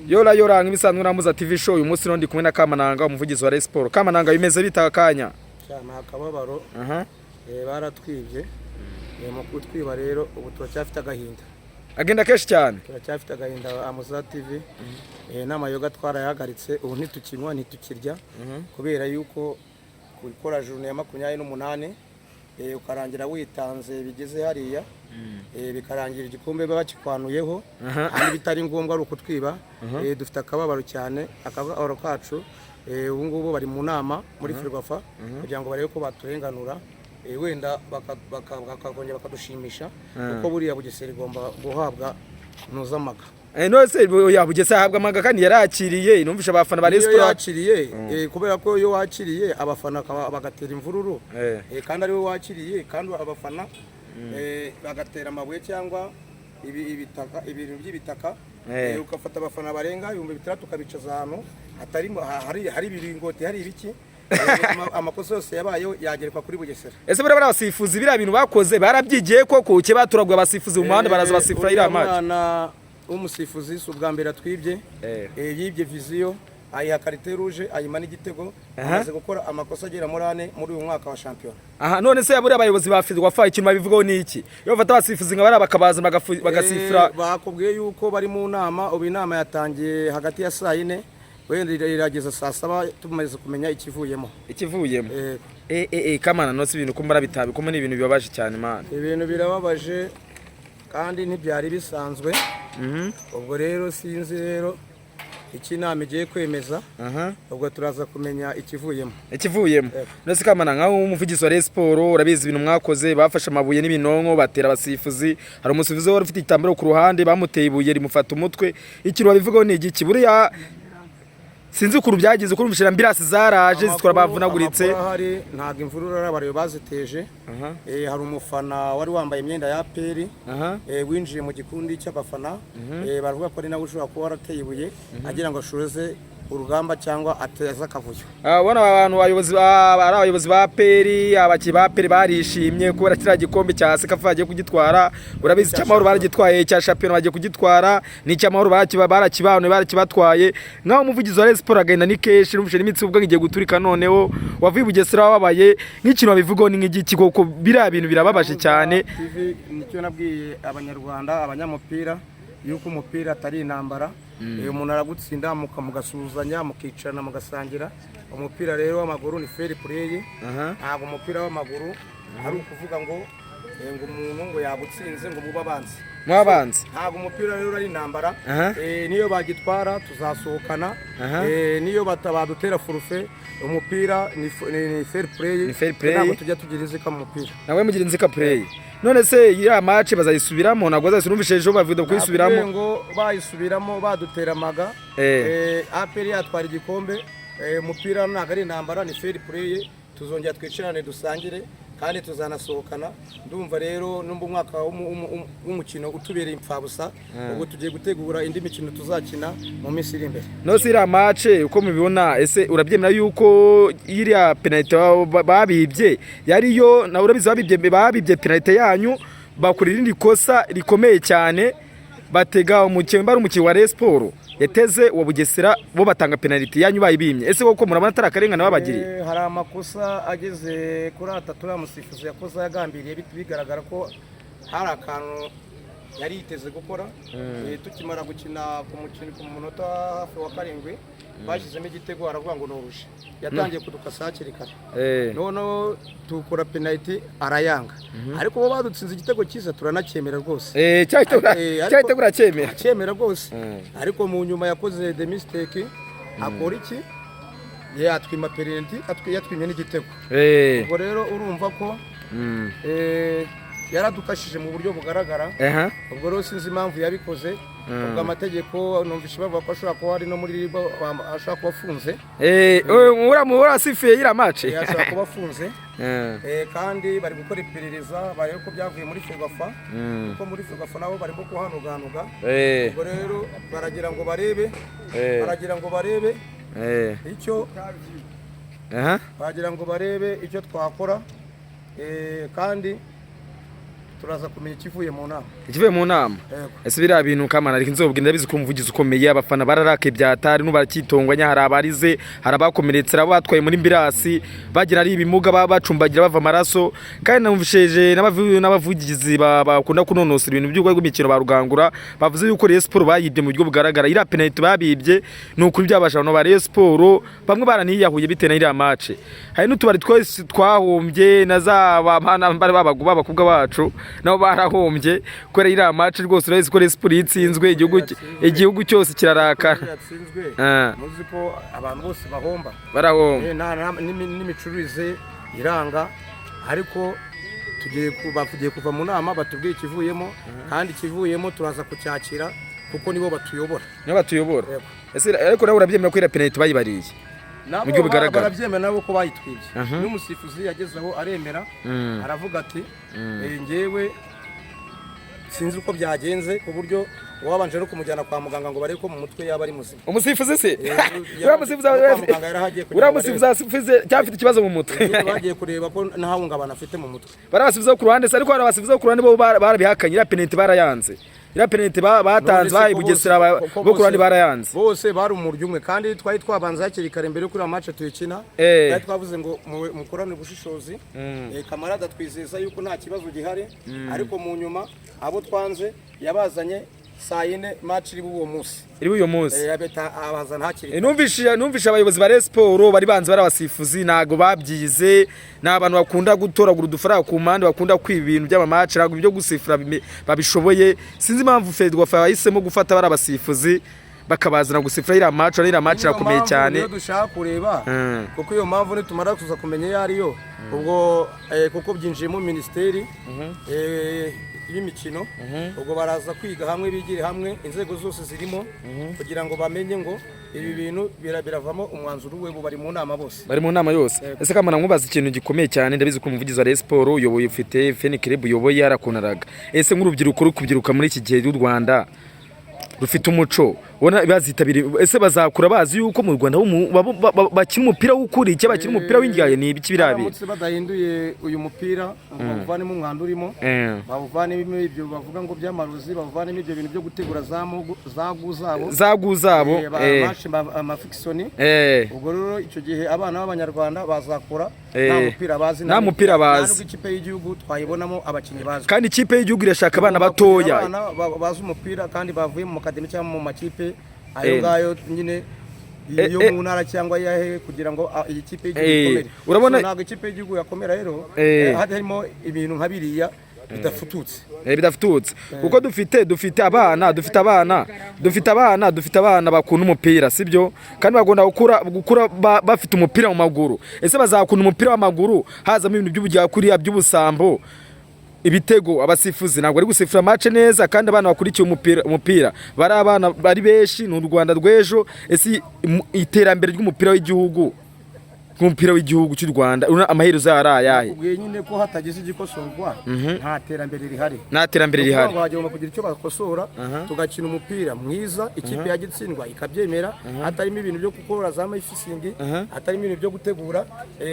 Yora yora, nk'ibisanzwe na TV show. Uyu munsi ndi kumwe na Kamananga, umuvugizi wa Rayon Sport. Kamananga, bimeze bita akanya? Cyane akababaro. Baratwibye. Mu kutwiba rero ubu turacyafite agahinda. Agenda kenshi cyane. Turacyafite agahinda, Amuza TV. N'amayoga twarayahagaritse, ubu ntitukinywa, ntitukirya, kubera yuko gukora journée ya 28 ukarangira witanze bigeze hariya, bikarangira igikombe bakikwanuyeho kandi bitari ngombwa, ari ukutwiba. Dufite akababaro cyane, akababaro kacu. Ubu ngubu bari mu nama muri Ferwafa kugira ngo barebe ko baturenganura, wenda bakongera bakadushimisha, kuko buriya Bugesera igomba guhabwa ntuzamaga. None se ya Bugesera ahabwa amaga kandi yarakiriye? Numvisha abafana ba Rayon Iyo Sport yakiriye, kubera ko iyo wakiriye abafana bagatera imvururu, kandi ariwe wakiriye, kandi abafana bagatera amabuye cyangwa ibitaka, ibintu by'ibitaka, ugafata abafana barenga 6000 ukabicaza ahantu hatari hari ibiringoti, hari ibiki, amakosa yose yabayeho yagerekwa kuri Bugesera. Ese buriya bari abasifuzi, biriya bintu bakoze barabyigiye koko? Uke baturaguye abasifuzi mu muhanda, baraza basifura iriya Uriya match. mwana w'umusifuzi si ubwa mbere atwibye. Yibye Vision, ayiha carton rouge, ayima n'igitego. Amaze gukora amakosa agera muri ane muri uyu mwaka wa shampiyona. Aha, none se buriya abayobozi ba Ferwafa ikintu babivugaho ni iki, iyo bafata abasifuzi nka bariya bakabaza bagasifura? Bakubwiye yuko bari mu nama. Ubu inama yatangiye hagati ya saa 4, wenda irageza saa 7 tumaze kumenya ikivuyemo. Ikivuyemo. Kamana, none se ibintu ko mbara bitabi ko ni ibintu bibabaje cyane, man? Ibintu birababaje kandi ntibyari bisanzwe. Ubwo rero sinzi rero icyo inama igiye kwemeza. Ubwo turaza kumenya ikivuyemo. Ikivuyemo. Yego. None se Kamana, nkaho umuvugizi wa Rayon Sport, urabizi ibintu mwakoze, bafashe amabuye n'ibinonko batera abasifuzi. Hari umusifuzi wari ufite igitambaro ku ruhande, bamuteye ibuye rimufata umutwe. Ikintu babivugaho ni igiki? Buriya sinzi ukuntu byagize, ukuntu ambulance zaraje zitwara bavunaguritse. Amakuru ahari, ntabwo imvururu ari abareba baziteje. Hari umufana wari wambaye imyenda ya APR winjiye mu gikundi cy'abafana. Baravuga ko ari nawe ushobora kuba warateye ibuye agira ngo ashoze urugamba cyangwa ateze akavuyo. Ubona abantu abayobozi ari abayobozi ba APR, abakinnyi ba APR barishimye kubera kiriya gikombe cya CECAFA bagiye kugitwara. Urabizi, icy'amahoro baragitwaye, cya shampiyona bagiye kugitwara, n'icy'amahoro barakibanuye, barakibatwaye. Nkaho umuvugizi wa Rayon Sport, agenda ni kenshi, numvise n'imitsi ubwo igiye guturika. Noneho wavuye i Bugesera wababaye, nk'ikintu babivugaho ni nk'igiki koko? Biriya bintu birababaje cyane. TV, nicyo nabwiye Abanyarwanda, abanyamupira, yuko umupira atari intambara. Umuntu aragutsinda mugasuhuzanya, mukicarana, mugasangira. Umupira rero w'amaguru ni fair play. Ntabwo umupira w'amaguru ari ukuvuga ngo ngo umuntu ngo yagutsinze ngo mube abanzi. Mwabanzi. Ntabwo umupira rero ari intambara. Niyo bagitwara tuzasohokana. Niyo badutera forfait, umupira ni fair play. Ni fair play. Ntabwo tujya tugira inzika mu mupira. Nawe mugira inzika play. None se iriya match bazayisubiramo? Ntabwo bazayisubiramo? Numvise ejo bavuga kuyisubiramo. Nakubwiye ngo bayisubiramo badutera amaga, APR yatwara igikombe. Umupira ntabwo ari intambara, ni fair play. Tuzongera twicarane, dusangire kandi tuzanasohokana. Ndumva rero numva umwaka w'umukino utubereye impfabusa. Ubwo tugiye gutegura indi mikino tuzakina mu minsi iri imbere. None se iriya match uko mubibona, ese urabyemera yuko iriya penalty babibye yariyo? Nawe urabizi, babibye penalty yanyu, bakora irindi kosa rikomeye cyane, batega umukinnyi, bari umukinnyi wa Rayon Sport yateze uwa Bugesera, bo batanga penalty yanyu bayibimye. Ese koko murabona atari akarengane babagiriye? Hari amakosa ageze kuri atatu uriya musifuzi yakoze yagambiriye, bigaragara ko hari akantu yari yiteze gukora. Tukimara gukina ku mukino, ku munota hafi wa 7 bashyizemo igitego, aravuga ngo ni hors-jeu. Yatangiye kudukasa hakiri kare. Noneho tukora penalty arayanga, ariko bo badutsinze igitego cyiza, turanacyemera rwose. Cya gitego uracyemera? Cyemera rwose. Ariko mu nyuma yakoze the mistake, akora iki? Yatwima penalty, yatwimye n'igitego. Ubwo rero urumva ko yaradukashije mu buryo bugaragara. Ubwo rero sinzi impamvu yabikoze. Ubwo amategeko, numvise bavuga ko ashobora kuba ari no muri RIB, ashobora kuba afunze. Uriya asifuye iriya match? Ashobora kuba afunze. Kandi bari gukora iperereza barebe ko byavuye muri Ferwafa, kuko muri Ferwafa nabo barimo kuhanuganuga. Ubwo rero baragira ngo barebe, baragira ngo barebe icyo baragira ngo barebe icyo twakora. Kandi Turaza kumenya ikivuye mu nama. Ikivuye mu nama. Yego. Ese biriya bintu, Kamana, ariko nzobwira, ndabizi ko umuvugizi ukomeye, abafana bararakaye byatari n'ubaracyitonganya, hari abarize, hari abakomeretse, hari abo batwaye muri ambulance bagira ari ibimuga, bacumbagira bava amaraso. Kandi numvisheje n'abavugizi bakunda kunonosora ibintu by'urwego rw'imikino ba Rugangura bavuze yuko Rayon Sport bayibye mu buryo bugaragara. Iriya penalty babibye, ni ukuri byabasha abantu ba Rayon Sport bamwe baraniyahuye bitewe na iriya match. Hari n'utubari twese twahombye, na za bana bari b'abakobwa bacu nabo barahombye kubera iriya match. Rwose urabizi ko Rayon Sport iyo itsinzwe igihugu cyose kirarakara. Yatsinzwe, Ah. muzi ko abantu bose bahomba. Barahomba. N'imicururize iranga, ariko tugiye kuva mu nama batubwiye ikivuyemo, kandi ikivuyemo turaza kucyakira kuko nibo batuyobora. Nibo batuyobora. Yego. Ese ariko nawe urabyemera ko iriya penalty bayibariye? Nabo Mu buryo bugaragara. Barabyemera nabo ko bayitwibye. N'umusifuzi yageze aho aremera, aravuga ati: "Njyewe sinzi uko byagenze", ku buryo uwabanje no kumujyana kwa muganga ngo barebe ko mu mutwe yaba ari muzima. Umusifuzi se? Uriya musifuzi No kwa muganga yarahagiye kugira uriya ngo musifuzi asifuze cyangwa afite ikibazo mu mutwe? Nyine bagiye kureba ko nta hungabana afite mu mutwe. Bari abasifuzi bo ku ruhande se? Ariko hari abasifuzi bo ku ruhande bo barabihakanye, iriya penalty barayanze, iriya penalty batanze None se bahaye ko Bugesera, ko bo ku ruhande barayanze. Bose bari umuryo umwe, kandi twari twabanza hakiri kare mbere yo kuri match tuyikina. Twari twavuze ngo mukorane ubushishozi. Kamarade atwizeza yuko nta kibazo gihari, ariko mu nyuma abo twanze yabazanye saa 4, match iri bube uwo munsi. Iri uyu munsi. Abeta abazana hakiri kare. Numvishe abayobozi ba Rayon Sport bari banze bari abasifuzi, ntago babyize, ni abantu bakunda gutoragura udufaranga ku mpande, bakunda kwiba ibintu by'ama match, ntabwo ibyo gusifura babishoboye. Sinzi impamvu Ferwafa yahisemo gufata bari abasifuzi bakabazana gusifura iriya match. Iriya match Niyo irakomeye mpamvu cyane. niyo dushaka kureba, kuko iyo mpamvu nitumara kuza kumenya iyo ariyo, ubwo kuko byinjiyemo minisiteri y'imikino, ubwo baraza kwiga hamwe, bigire hamwe inzego zose zirimo kugira ngo bamenye ngo ibi bintu biravamo umwanzuro we. Bari mu nama bose. Bari mu nama yose. Ese Kamana, nkubaza ikintu gikomeye cyane, ndabizi ko umuvugizi wa Rayon Sport uyoboye, ufite fan club uyoboye, yarakunaraga. Ese nk'urubyiruko ruri kubyiruka muri iki gihe y'u Rwanda rufite umuco, ubona bazitabira? Ese bazakura bazi yuko mu Rwanda bakina umupira w'ukuri cyangwa bakina umupira w'indyaya? Ni ibiki biriya bintu? Baramutse badahinduye uyu mupira ngo bawuvanemo umwanda urimo, bawuvanemo ibyo bavuga ngo by'amarozi, bawuvanemo ibyo bintu byo gutegura za gu zabo, zagu zabo, amafikisoni, ubwo rero icyo gihe abana b'Abanyarwanda bazakura nta mupira bazi. Nta mupira bazi. Nta nubwo ikipe y'igihugu twayibonamo abakinnyi bazwi. Kandi ikipe y'igihugu irashaka abana Tugomba kugira batoya. abana bazi umupira kandi bavuye mu ma academy cyangwa mu makipe ayo ngayo nyine yo mu ntara cyangwa yahe, kugira ngo iyi kipe y'igihugu ikomere. So, ntabwo ikipe y'igihugu yakomera rero harimo ibintu nka biriya bidafututse. Bidafututse, kuko dufite abana bakunda umupira, sibyo? Kandi bagomba gukura bafite umupira mu maguru. Ese bazakunda umupira w'amaguru hazamo ibintu by'ubujyakuriya, by'ubusambo, ibitego, abasifuzi ntabwo bari gusifura match neza, kandi abana bakurikiye umupira bari abana bari benshi, ni u Rwanda rw'ejo. Ese iterambere ry'umupira w'igihugu, nk'umupira w'igihugu cy'u Rwanda, urabona amaherezo yayo ari ayahe? Ubwiye nyine ko hatagize igikosorwa nta terambere rihari. Nta terambere Ni ukuvuga rihari. ngo hagomba kugira icyo bakosora, tugakina umupira mwiza, ikipe yagitsindwa ikabyemera, hatarimo ibintu byo gukora za fixing, hatarimo ibintu byo gutegura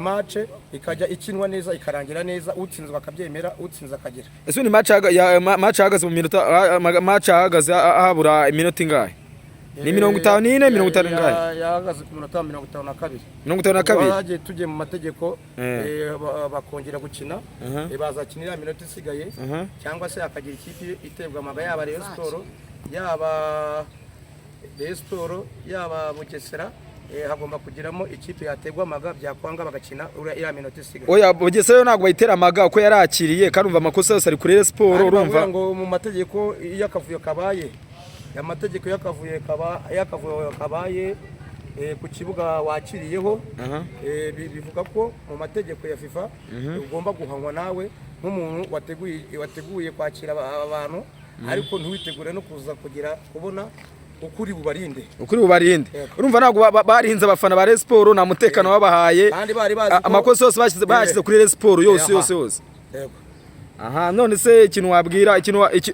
match, ikajya ikinwa neza, ikarangira neza, utsinzwe akabyemera, utsinze akagira. Ese ni match match yahagaze mu minota match yahagaze habura iminota ingahe? Ni 54, 50 ingahe? Yahagaze ku minota 52. 52. Bagiye tugiye mu mategeko, bakongera gukina, bazakina iriya minota isigaye, cyangwa se hakagira ikipe iterwa amaga, yaba Rayon Sport, yaba Rayon Sport, yaba Bugesera, hagomba kugiramo ikipe yaterwa amaga, byakwanga bagakina iriya minota isigaye. Oya, Bugesera yo ntabwo bayitera amaga uko yarakiriye, kandi umva amakosa yose ari kuri Rayon Sport. Kandi Urumva bavuga ngo mu mategeko iyo akavuyo kabaye, amategeko y'akavuyo kabaye ku kibuga wakiriyeho, bivuga ko mu mategeko ya FIFA ugomba guhanwa nawe nk'umuntu wateguye kwakira abantu, ariko ntiwitegure no kuza kugira kubona ukuri bubarinde. Ukuri bubarinde. Yego. Urumva ntabwo barinze abafana ba Rayon Sport, nta mutekano babahaye. Kandi bari bazi Amakosa yose bashyize kuri Rayon Sport yose, yose yose. Yego. Aha, none se ikintu wabwira ikintu wa- iki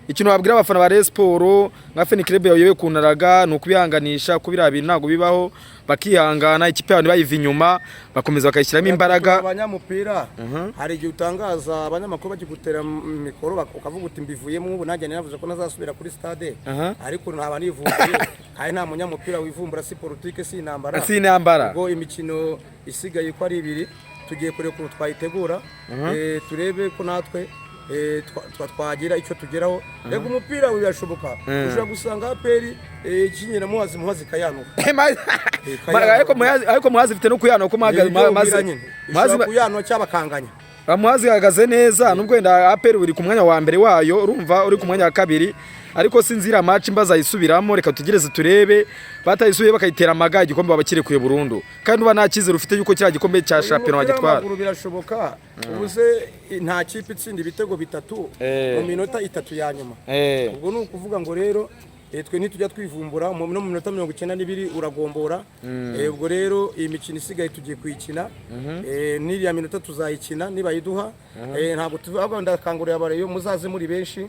Ikintu wabwira abafana ba Rayon Sport nka fan club yawe kunaraga ni ukubihanganisha, ko biriya bintu ntabwo bibaho, bakihangana, ikipe yabo ntibayive inyuma, bakomeza bakayishyiramo imbaraga. Abanyamupira, hari igihe utangaza, abanyamakuru bakigutera mikoro, ukavuga uti: "Mbivuyemo ubu." Nanjye naravuze ko ntazasubira kuri stade, ariko ntaba nivumbuye, kandi nta munyamupira wivumbura. Si politike, si intambara. Si intambara. Ubwo imikino isigaye uko ari ibiri, tugiye kureba ukuntu twayitegura, turebe ko natwe twagira icyo tugeraho. Reka, umupira birashoboka, ushobora gusanga APR ikinyira Muhazi, Muhazi ikayanuka. Ariko Muhazi ifite no kuyana ko Ibyo Muhazi ubwira nyine. Muhazi Ishobora kuyanwa cyangwa bakanganya. Muhazi ihagaze neza, nubwo wenda APR uri ku mwanya wa mbere wayo, urumva uri ku mwanya wa kabiri, ariko sinzi iriya match mbazayisubiramo. Reka tugereze turebe. Batayisubiye bakayitera amaga, igikombe baba kirekuye burundu, kandi uba nta cyizere ufite yuko kiriya gikombe cya shampiyona Umupira wagitwara. w'amaguru birashoboka. Ubu se nta kipe itsinda ibitego bitatu mu minota 3 ya nyuma? Ubwo ni ukuvuga ngo rero twe ntitujya twivumbura. No mu minota 92 uragombora. Ubwo rero iyi mikino isigaye tugiye kuyikina. N'iriya minota tuzayikina nibayiduha. Ntabwo ahubwo ndakangurira abareyo, muzaze muri benshi.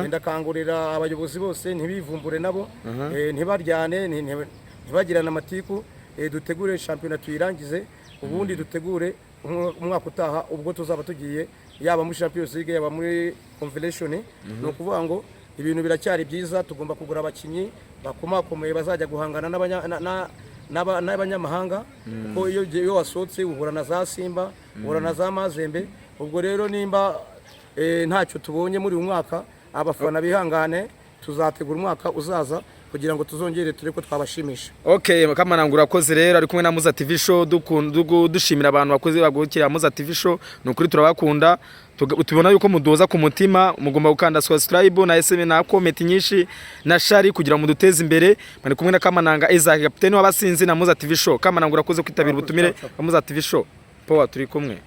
Ndakangurira abayobozi bose ntibivumbure nabo, ntibaryane, ntibagirane amatiku. Dutegure shampiyona tuyirangize, ubundi dutegure umwaka utaha, ubwo tuzaba tugiye yaba muri Champions League, yaba muri Confederation. Ni ukuvuga ngo ibintu biracyari byiza. Tugomba kugura abakinnyi bakomakomeye bazajya guhangana n'abanyamahanga, kuko iyo wasohotse uhura na za Simba, uhura na za Mazembe. Ubwo rero nimba ntacyo tubonye muri uyu mwaka, abafana bihangane, tuzategura umwaka uzaza kugira ngo tuzongere turebe ko twabashimisha. Okay, Kamananga urakoze rero. Ari kumwe na Muza TV Show. Dushimira abantu bakoze bagukira Muza TV Show. Ni ukuri turabakunda. Tubona yuko mudoza ku mutima. Mugomba gukanda subscribe na SM na comment nyinshi na share kugira ngo muduteze imbere. Bari kumwe na Kamananga Isaac, kapiteni w'abasinzi, na Muza TV Show. Kamananga, urakoze kwitabira ubutumire bwa Muza TV Show. Power, turi kumwe.